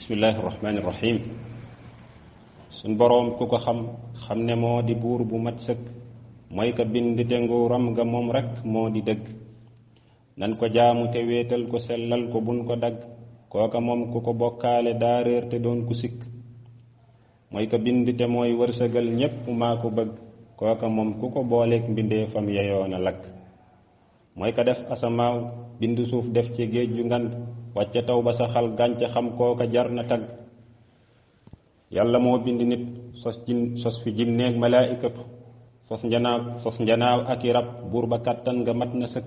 bismillahi irrahmani irrahim suñ boroom ku ko xam xam ne moo di buur bu mat sëkk mooy ka bind te nguuram nga moom rekk moo di dëgg nan ko jaamu te wéetal ko sellal ko buñ ko dagg kooka moom ku ko bokkaale daa réer te doon ku sikk mooy ka bind te mooy wërsëgal ñépp maa ko bëgg kooka moom ku ko booleeg mbindeefam yeyoona lakk mooy ka def asamaaw bind suuf def ci géej ju ngand wàcce taw ba saxal gàncax xam kooka jar na tagg yàlla moo bind nit sos fi jinneeg malaaikatu sos njanaaw ak i rab buur ba kàttan nga mat na sëkk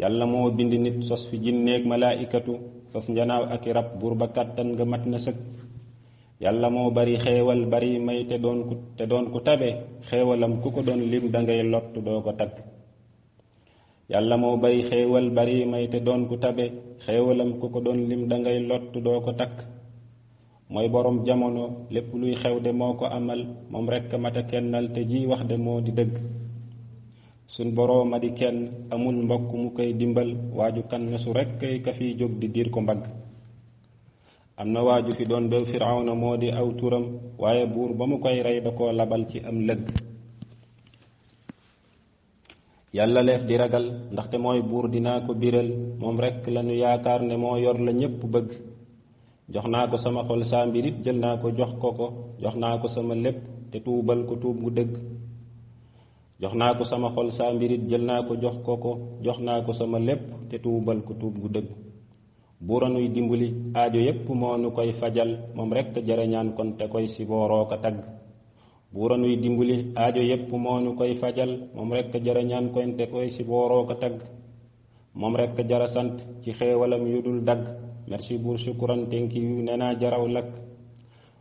yàlla moo bind nit sos fi jinneeg malaaikatu sos njanaaw ak i rab buur ba kàttan nga mat na sëkk yàlla moo bari xéewal bari may te doon ku tabe xéewalam ku ko doon lim dangay lott doo ko tagg yàlla moo bari xéewal bari may te doon ku tabe xéewalam ku ko doon lim dangay lott doo ko takk mooy boroom jamono lépp luy xew de moo ko amal moom rekk mata kennal te ji wax de moo di dëgg suñ borooma di kenn amul mbokk mu koy dimbal waaju kan na su rekk kay ka fiy jóg di diir ko mbagg am na waaju fi doon bew firawna moo di aw turam waaye buur ba mu koy rey da koo labal ci am lëgg yàlla leef di ragal ndaxte mooy buur dinaa ko biral moom rekk lañu yaakaar ne moo yor la ñépp bëgg jox naa ko sama xol saa mbirit jël naa ko jox ko jox naa ko sama lépp te tuubal ko tuub gu dëgg jox naa ko sama xol saa mbirit jël naa ko jox ko jox naa ko sama lépp te tuubal ko tuub gu dëgg buuranuy dimbali aajo yépp moo nu koy fajal moom rekk jarañaan kon te koy si booroo ko tagg buuranuy dimbali aajo yépp moo nu koy fajal moom rekk jarañaan kon te koy si booroo ko tagg moom rekk jara sant ci xéewalam yu dul dagg merci buur sukkuran tenki yu ne naa jaraw lakk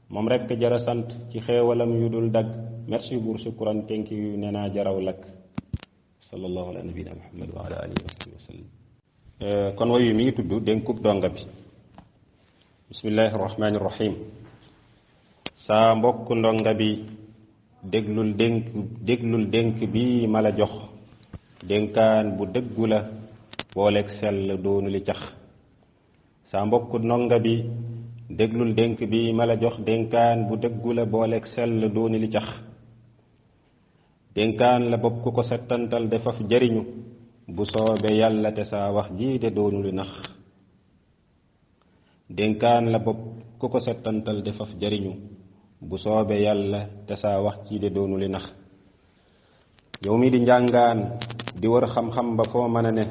moom rekk jara sant ci xéewalam yu dul dagg merci buur sukkuran tenki yu ne naa jaraw lakk sallallahu ala nabina muhammad wa ala alihi wa sahbihi wa sallam kon wayu mi ngi tudd dénkub donga bi bismillahi rahmani rahim saa mbokk ndonga bi déglul dénk bi ma la jox dénkaan bu dëggu la booleeg sell doonu li cax saa mbokk ndonga bi déglul dénk bi ma la jox dénkaan bu dëggu la booleeg sell doonu li cax dénkaan la bopp ku ko settantal defaf jariñu bu soobe yàlla te saa wax jii de doonu li nax dénkaan la bopp ku ko settantal defaf jariñu bu soobe yàlla te saa wax jii de doonu li nax yow mi di njàngaan di wër xam-xam ba foo mën a ne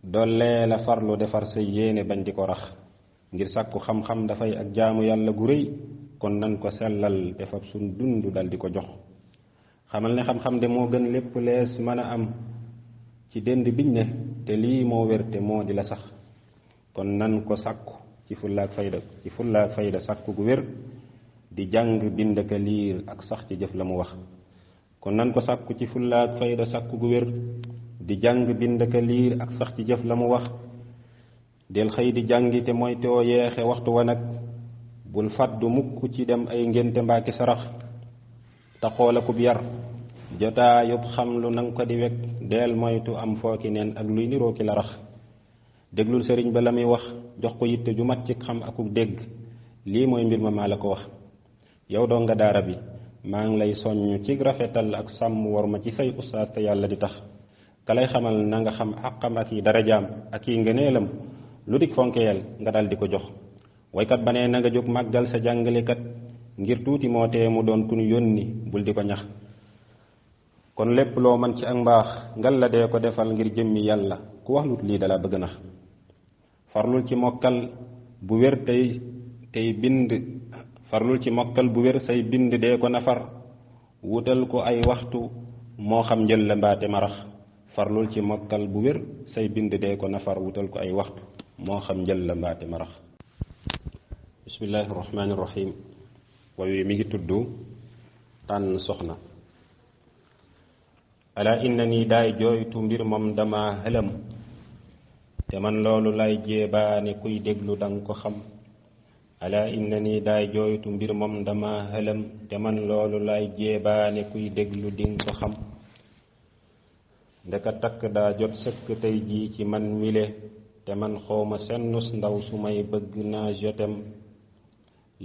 dollee la farlu defar sa yéene bañ di ko rax ngir sàkku xam-xam dafay ak jaamu yàlla gu rëy kon nan ko sellal defar suñ dund dal di ko jox xamal ne xam-xam de moo gën lépp lees mën a am ci dend biñ ne te lii moo wér te moo di la sax kon nan ko sàkku ci fullaak fayda sàkku gu wér di jàng bind ka liir ak sax ci jëf la mu wax kon nan ko sàkku ci fullaak fayda sàkku gu wér di jàng bind ka liir ak sax ci jëf la mu wax del xëy di jàngi te mooy too yeexe waxtu wa nag bul fàddu mukk ci dem ay ngénte mbaaki sarax te xoolakub yar jotaa yóbbu xam lu nanga ko di wekk deel moytu am fooki neen ak luy niroo ki la rax déglul sëriñ ba la muy wax jox ko yitte ju mat ci xam akuk dégg lii mooy mbir ma maa la ko wax yow doo nga daara bi maa ngi lay soññ ci rafetal ak sàmm war ma ci say ustaas te yàlla di tax ka lay xamal na nga xam àqam ak yi darajaam ak yi ngëneelam lu dik fonkeyel nga dal di ko jox waykat ba nee na nga jóg màggal sa jàngalekat ngir tuuti moo tee mu doon ku ñu yónni bul di ko ñax kon lépp loo man ci ak mbaax ngal la dee ko defal ngir jëmmi yàlla ku wax lut lii dala bëgg na farlul ci mokkal bu wér say bind dee ko nafar wutal ko ay waxtu moo xam njël la mbaate marax farlul ci mokkal bu wér say bind dee ko nafar wutal ko ay waxtu moo xam njël la mbaate marax bismillahi rahmaani rahim wayu mi ngi tudd tànn soxna ala inna nii daay jooytu mbir moom dama xëlam te man loolu lay jéebaane kuy déglu danga ko xam ala inna nii daay jooytu mbir moom dama xëlam te man loolu lay jéebaane kuy déglu dinga ko xam ndeka takk daa jot sëkk tey jii ci man mile te man xawma sennus ndaw su may bëgg naa jotem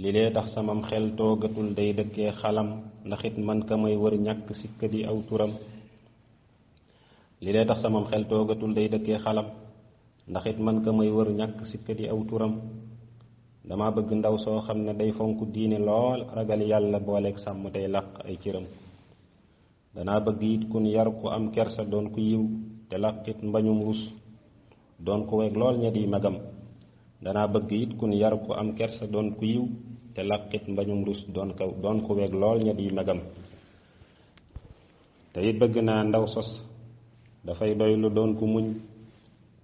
li lee tax samam xel toogatul day dëkkee xalam ndax it man ka may wër ñàkk sikka di aw turam li lee tax samam xel toogatul day dëkkee xalam ndax it man ka may wër ñàkk sikka di aw turam dama bëgg ndaw soo xam ne day fonk diine lool ragal yàlla booleeg sàmm tey làq ay cëram danaa bëgg it kun yar ku am kersa doon ku yiw te làqit mbañum rus doon ku weeg lool ña di magam danaa bëgg it kun yar ku am kersa doon ku yiw te làqit mbañum rus doon ku weeg lool ña di magam te it bëgg naa ndaw sos dafay doy lu doon ku muñ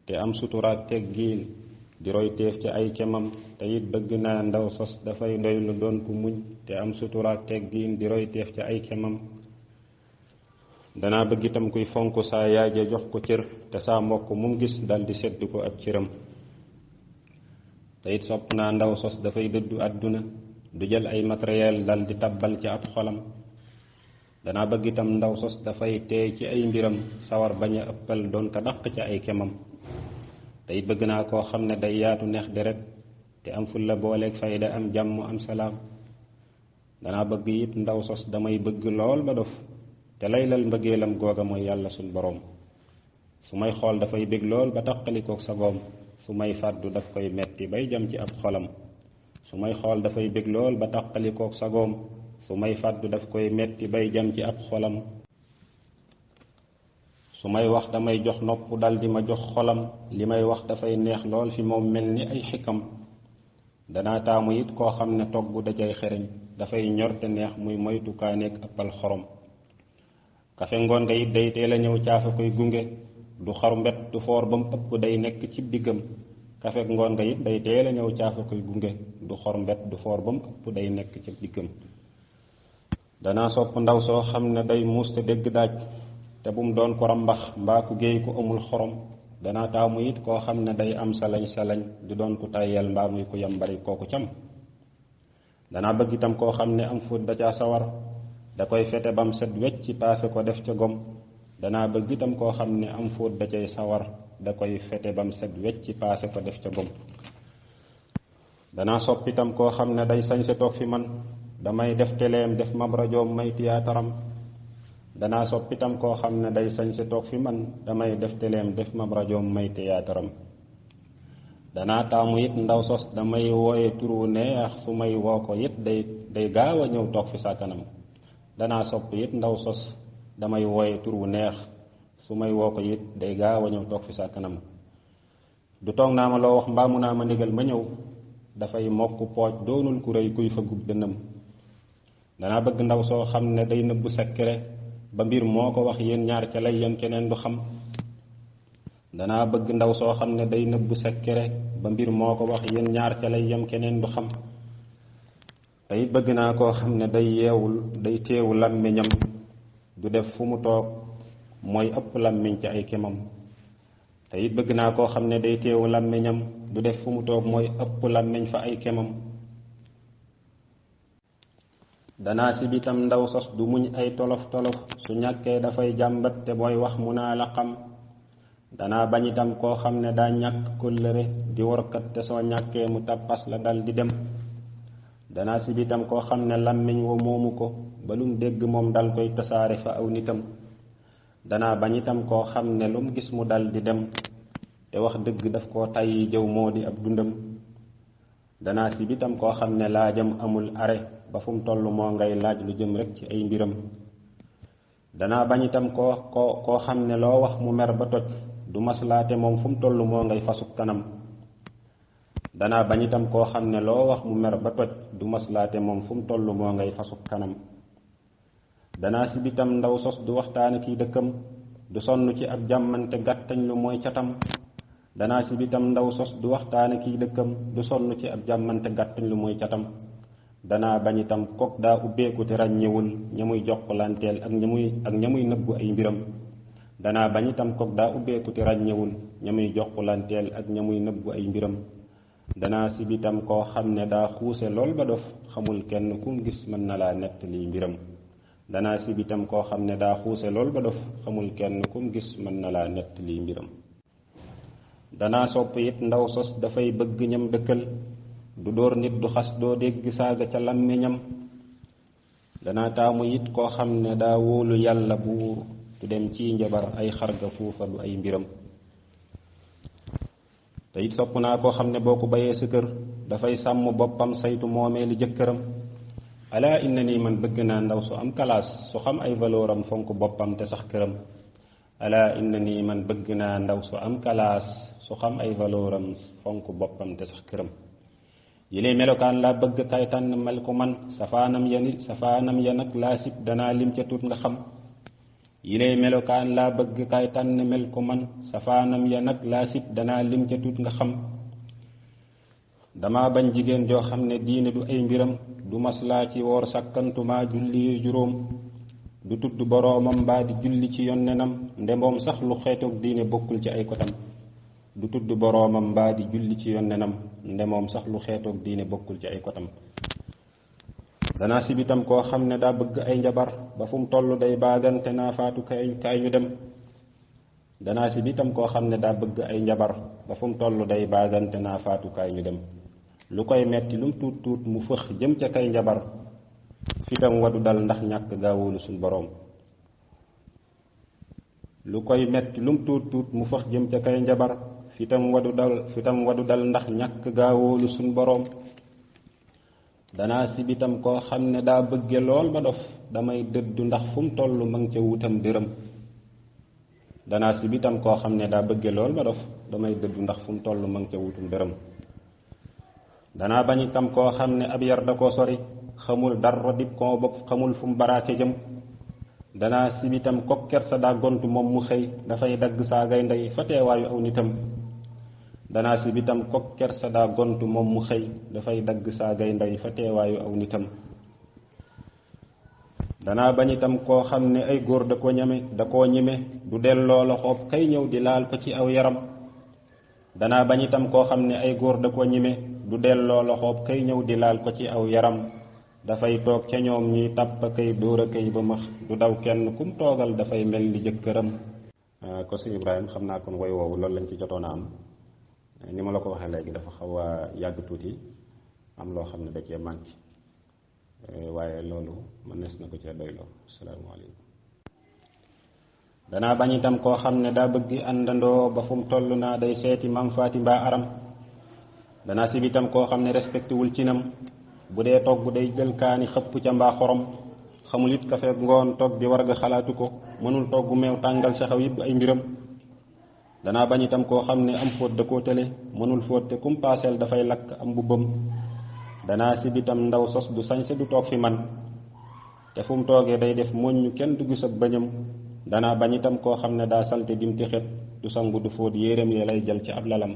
te am suturaak teggiin di roy teef ci ay kemam te it bëgg naa ndaw sos dafay doy lu doon ku muñ te am suturaak teggiin di roy teef ci ay kemam danaa bëgg itam kuy fonk saa yaay ja jox ko cër te saa mbokk mum gis dal di sedd ko ab cëram te it sopp naa ndaw sos dafay dëddu àdduna du jël ay matériel dal di tabbal ci ab xolam danaa bëgg itam ndaw sos dafay teey ci ay mbiram sawar bañ a ëppal doon ko dàq ci ay kemam te it bëgg naa koo xam ne day yaatu neex deret te am fulla booleeg fayda am jàmm am salaam danaa bëgg it ndaw sos damay bëgg lool ba dof te laylal mbëggeelam googa mooy yàlla suñ boroom su may xool dafay bég lool ba taqalikook sagoom su may fàddu daf koy metti bay jam ci ab xolam su may xool dafay bég lool ba taqalikook sagoom su may fàddu daf koy metti bay jam ci ab xolam su may wax damay jox nopp dal di ma jox xolam li may wax dafay neex lool fi moom mel ni ay xikam danaa taamu it koo xam ne togg da cay xereñ dafay ñor te neex muy moytu kaaneeg appal xorom kafe ngoon nga it day teel a ñëw caafa koy gunge du xaru mbet du foor ba mu ëpp day nekk ci diggam kafe ngoon nga it day teel a ñëw caafa koy gunge du xor mbet du foor ba mu ëpp day nekk ci diggam danaa sopp ndaw soo xam ne day muus te dégg daaj te bu mu doon ko rambax mbaa ku géey ku amul xorom danaa taamu it koo xam ne day am salañ du doon ku tayyal mbaa muy ku yambari kooku cam danaa bëgg itam koo xam ne am fóot da caa sawar da koy fete bam set wecc paase ko def ca gom danaa bëgg itam koo xam ne am fóot da cay sawar da koy fete bam set wecc paase ko def ca gom danaa sopp itam koo xam ne day sañse toog fi man damay def teleem def mab rajoom may tiyaataram danaa sopp itam koo xam ne day sañse toog fi man damay def teleem def mab rajoom may tiyaataram danaa taamu it ndaw sos damay wooye turu neex su may woo ko it day gaaw a ñëw toog fi sa kanam danaa sopp it ndaw sos damay wooye tur wu neex su may woo ko it day gaaw a ñëw toog fi sa kanam du toog naa ma loo wax mbaamu naa ma ndigal ma ñëw dafay mokk pooj doonul ku rëy kuy fëggub dënnam danaa bëgg ndaw soo xam ne day nëbbu sekkere ba mbir moo ko wax yéen ñaar ca lay yam keneen du xam danaa bëgg ndaw soo xam ne day nëbbu sekkere ba mbir moo ko wax yéen ñaar ca lay yam keneen du xam te it bëgg naa koo xam ne day teewu làmmiñam du def fu mu toog mooy ëpp làmmiñ ci ay kemam te it bëgg naa koo xam ne day teewu làmmiñam du def fu mu toog mooy ëpp làmmiñ fa ay kemam danaa si bitam ndaw sos du muñ ay tolof tolof su ñàkkee dafay jàmbat te booy wax mu naa la xam danaa bañ itam koo xam ne daa ñàkk kóllëre di workat te soo ñàkkee mu tappas la dal di dem danaa si bitam koo xam ne làmmiñ wa moomu ko ba lum dégg moom dal koy tasaare fa aw nitam danaa bañ itam koo xam ne lum gis mu dal di dem te wax dëgg daf koo tàyyi jëw moo di ab dundam danaa si bitam koo xam ne laajam amul are ba fu mu toll moo ngay laaj lu jëm rek ci ay mbiram danaa bañ itam koo xam ne loo wax mu mer ba toj du maslaate moom fu mu toll moo ngay fasub kanam danaa bañ itam koo xam ne loo wax mu mer ba toj du maslaate moom fu mu toll moo ngay fasub kanam danaa si bitam ndaw sos du waxtaane kiy dëkkam du sonn ci ab jàmmante gàttañ lu mooy catam danaa si bitam ndaw sos du waxtaane kiy dëkkam du sonn ci ab jàmmante gàttañ lu mooy catam danaa bañ itam kook daa ubbeeku te ràññewul ña muy jokkalanteel ak ña muy nëbbu ay mbiram danaa bañ itam kook daa ubbeeku te ràññewul ña muy jokkalanteel ak ña muy nëbbu ay mbiram danaa si bitam koo xam ne daa xuuse lool ba dof xamul kenn kum gis mën na laa nettali mbiram danaa si bitam koo xam ne daa xuuse lool ba dof xamul kenn kum gis mën na laa nettali mbiram danaa sopp it ndaw sos dafay bëgg ñam dëkkal du dóor nit du xas doo dégg saaga ca làmmiñam danaa taamu it koo xam ne daa wóolu yàlla buur du dem ci njabar ay xarga fuufa du ay mbiram te it sopp naa koo xam ne boo ko bayee sa kër dafay sàmm boppam saytu moomeeli jëkkëram ala inna nii man bëgg naa ndaw su am kalaas su xam ay valeuram fonk boppam te sax këram ala inna nii man bëgg naa ndaw su am kalaas su xam ay valeuram fonk boppam te sax këram yile melokaan laa bëgg kay tànn mel ko man safaanam ya nag laa sib danaa lim ca tuut nga xam yile melokaan laa bëgg kay tànn mel ko man safaanam ya nag laa sib danaa lim ca tuut nga xam dama bañ jigéen joo xam ne diine du ay mbiram du maslaa ci woor sàkkantuma julli juróom du tudd boroomam mbaa di julli ci yonnenam ndemoom sax lu xeetoog diine bokkul ci ay kotam du tudd boroomam mbaa di julli ci yonnenam ndemoom sax lu xeetoog diine bokkul ci ay kotam danaa sibitam koo xam ne daa bëgg ay njabar ba fu mu toll day baagante naa faatu kaay ñu dem danaa sibitam koo xam ne daa bëgg ay njabar ba fu mu toll day baagante naa faatu kaay ñu dem lu koy metti lu mu tuut tuut mu fëx jëm ca kay njabar fitam wadu dal ndax ñàkk gaa wóolu suñ boroom lu koy metti lu mu tuut tuut mu fëx jëm ca kay njabar fitam wadu dal ndax ñàkk gaa wóolu suñ boroom danaa sibitam koo xam ne daa bëgge lool ba dof damay dëddu ndax fu mu toll ma ngi ca wutam dërëm danaa sibitam koo xam ne daa bëgge lool ba dof damay dëddu ndax fu mu toll ma ngi ca wutum dërëm danaa bañ itam koo xam ne ab yar da koo sori xamul dara dib koo bopp xamul fu mu baraake jëm danaa sibitam kok kersa daa gontu moom mu xëy dafay dagg saagay ndey fa teewaayu aw nitam danaa sibitam kok kersa daa gontu moom mu xëy dafay dagg saagay ndey fa teewaayu aw nitam danaa bañ itam koo xam ne ay góor da koo ñeme du delloo loxoob kay ñëw di laal ko ci aw yaram danaa bañ itam koo xam ne ay góor da koo ñeme du delloo loxoob kay ñëw di laal ko ci aw yaram dafay toog ca ñoom ñuy tàpp kay dóor a kay ba max du daw kenn kum toogal dafay mel ni jëkkëram ko si Ibrahima xam naa kon woy woowu loolu lañ ci jotoon a am ni ma la ko waxee léegi dafa xaw a yàgg tuuti am loo xam ne da cee manqué waaye loolu mënees na ko cee doyloo asalaamaaleykum danaa bañ itam koo xam ne daa bëgg àndandoo ba fu mu toll naa day seeti mam faati mbaa aram danaa sib itam koo xam ne respecté wul cinam bu dee togg day jël kaani xëpp ca mbaa xorom xamul it kafe ngoon togg di war nga xalaatu ko mënul togg meew tàngal saxaw it du ay mbiram danaa bañ itam koo xam ne am fóot da koo tële mënul fóot te kum paaseel dafay lakk am mbubbam danaa sib itam ndaw sos du sañse du toog fi man te fu mu toogee day def moññu kenn du gis ak bañam danaa bañ itam koo xam ne daa salte dim ti xet du sangu du fóot yéreem ya lay jël ci ab lalam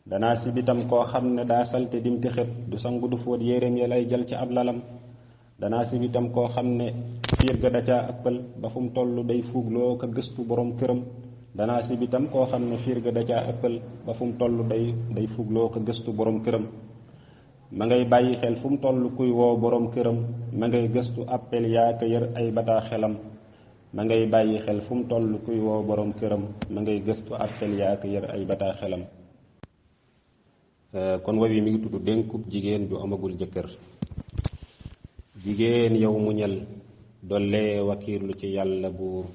danaa sib itam koo xam ne daa salte dim ti xet du sangu du fóot yéreem ya lay jël ci ab lalam danaa sib itam koo xam ne fiir ga da caa ëppal ba fu mu toll day fuugloo ko gëstu borom këram danaa sib itam koo xam ne fiir ga da caa ëppal ba fu mu toll day fuugloo ko gëstu borom këram ma ngay bàyyi xel fu mu toll kuy woo borom këram ma ngay gëstu appel yaa ko yër ay bataaxelam ma ngay bàyyi xel fu mu toll kuy woo borom këram ma ngay gëstu appel yaa ko yër ay bataaxelam kon woy wi mi ngi tudd dénkub jigéen ju amagul jëkkër jigéen yow muñal dollee wakiirlu ci yàlla buur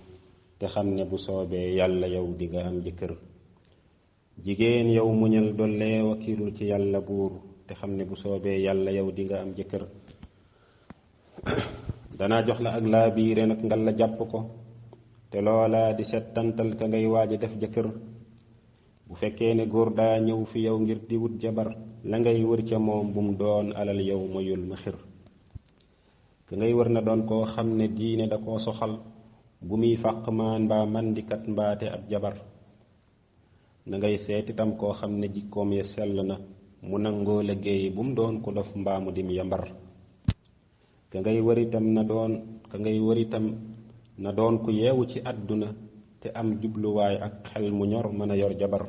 te xam ne bu soobee yàlla yow di nga am jëkkër jigéen yow muñal dollee wakiirlu ci yàlla buur te xam ne bu soobee yàlla yow di nga am jëkkër danaa jox la ak laa biire nag nga la jàpp ko te loola di settantal ka ngay waaj a def jëkkër bu fekkee ne góor daa ñëw fi yow ngir di wut jabar la ngay wër ca moom bu mu doon alal yow moyul ma xir ka ngay wër na doon koo xam ne diine da koo soxal bu muy fàq maan mbaa mandikat mbaate ab jabar na ngay seet itam koo xam ne jikkoom ya sell na mu nangoo liggéey bu mu doon ku dof mbaa mu dim yambar ka ngay wër itam na doon ku yeewu ci àdduna te am jubluwaay ak xel mu ñor mën a yor jabar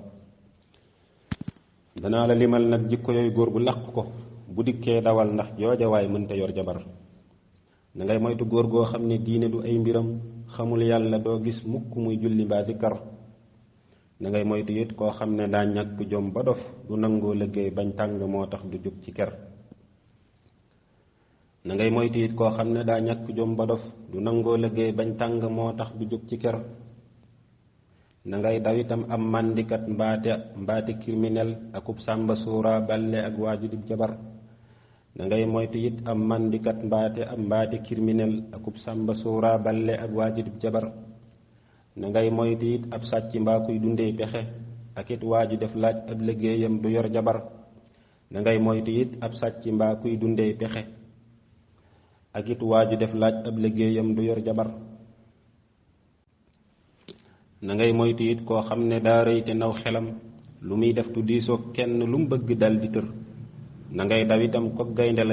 danaa la limal nag jikko yooyu góor gu làq ko bu dikkee dawal ndax joojawaay mënta yor jabar na ngay moytu góor goo xam ne diine du ay mbiram xamul yàlla doo gis mukk muy julli mbaa zikkar na ngay moytu it koo xam ne daa ñàkk jom ba dof du nangoo liggéey bañ tàng moo tax du jóg ci ker na ngay moytu it koo xam ne daa ñàkk jom ba dof du nangoo liggéey bañ tàng moo tax du jóg ci ker na ngay daw itam am màndikat mbaate criminel akub sàmba suura balle ak waaju di jabar na ngay moytu it am màndikat mbaate criminel akub sàmba suura balle ak waaju di jabar na ngay moytu it ab sàcc mbaa kuy dundee pexe ak it waaju def laaj ab liggéeyam du yor jabar na ngay moytu it ab sàcc mbaa kuy dundee pexe ak it waaju def laaj ab liggéeyam du yor jabar na ngay moytu it koo xam ne daa rëy te naw xelam lu muy def tu diisoo kenn lu mu bëgg dal di tër na ngay daw itam ko gaynde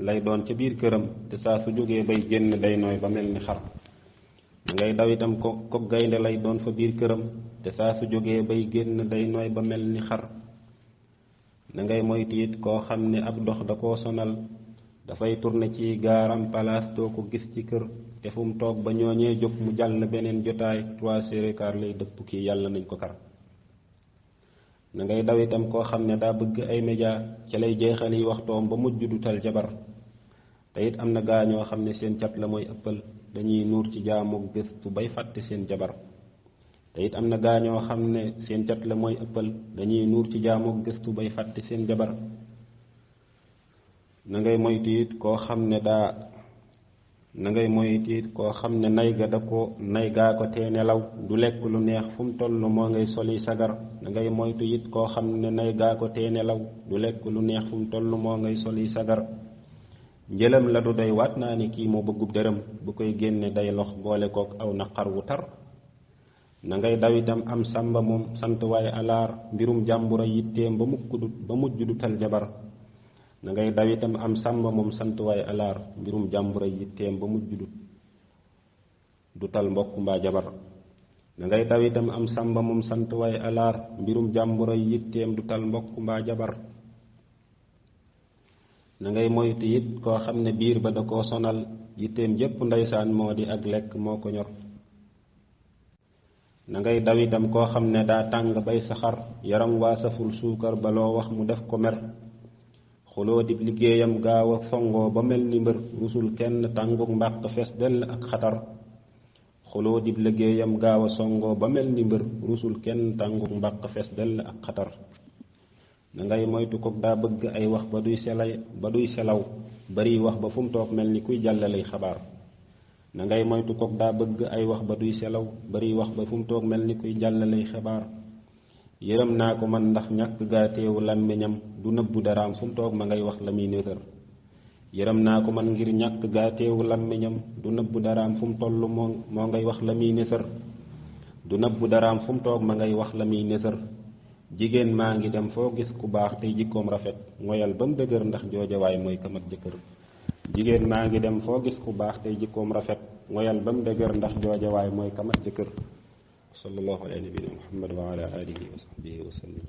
lay doon ca biir këram te saa su jógee bay génn day nooy ba mel ni xar na ngay daw itam ko gaynde lay doon fa biir këram te saa su jógee bay génn day nooy ba mel ni xar na ngay moytu it koo xam ne ab dox da koo sonal dafay tourné ci gaaram palaas doo ko gis ci kër te fu mu toog ba ñooñee jóg mu jàll beneen jotaay 3 lay dëpp kii yàlla nañ ko kar na ngay daw itam koo xam ne daa bëgg ay média ci lay jeexal yi waxtoom ba mujj du tal jabar te it am na gaa ñoo xam ne seen cat la mooy ëppal dañuy nuur ci jaamu gëstu bay fàtte seen jabar te it am na gaa ñoo xam ne seen cat la mooy ëppal dañuy nuur ci jaamu gëstu bay fàtte seen jabar na ngay moytu it koo xam ne nay gaa ko tee nelaw du lekk lu neex fu mu toll moo ngay soli sagar na ngay moytu it koo xam ne nay gaa ko tee nelaw du lekk lu neex fu mu toll moo ngay soli sagar njëlam la du doy waat naa ni kii moo bëggub dërëm bu koy génne day lox boole kook aw naqar wu tar na ngay daw itam am sàmba moom sant waaye alaar mbirum jàmbura yitteem ba mujj du tal jabar na ngay daw itam am sàmba moom sant waaye alaar mbirum jàmbura yitteem ba mujj du tal mbokk mbaa jabar na ngay daw itam am sàmba moom sant waaye alaar mbirum jàmbura yitteem du tal mbokk mbaa jabar na ngay moytu it koo xam ne biir ba da koo sonal yitteem jépp ndeysaan moo di ak lekk moo ko ñor na ngay daw itam koo xam ne daa tàng bay saxar yaram waa saful suukar ba loo wax mu def ko mer xuloo dib liggéeyam gaaw a songoo ba mel ni mbër rusul kenn tànguk mbàq fees dell ak xatar xuloo dib liggéeyam gaaw a songoo ba mel ni mbër rusul kenn tànguk mbàq fees dell ak xatar na ngay moytu ko daa bëgg ay wax ba duy selaw bari wax ba fu mu toog mel ni kuy jàllalay xabaar na ngay moytu ko daa bëgg ay wax ba duy selaw bari wax ba fu mu toog mel ni kuy jàllalay xabaar yërëm naa ko man ndax ñàkk gaa teewu làmmiñam du nëbbu daraam fu mu toog ma ngay wax la muy nësër yërëm naa ko man ngir ñàkk gaa teewu làmmiñam du nëbbu daraam fu mu toll moo ngay wax la muy nësër du nëbbu daraam fu mu toog ma ngay wax la muy nësër jigéen maa ngi dem foo gis ku baax tey jikkoom rafet ngoyal ba mu dëgër ndax joojawaay mooy kamat jëkkër jigéen maa ngi dem foo gis ku baax tey jikkoom rafet ngoyal ba mu dëgër ndax joojawaay mooy kamat jëkkër sallallahu alayhi wa sallam wa ala alihi wa sahbihi wa sallam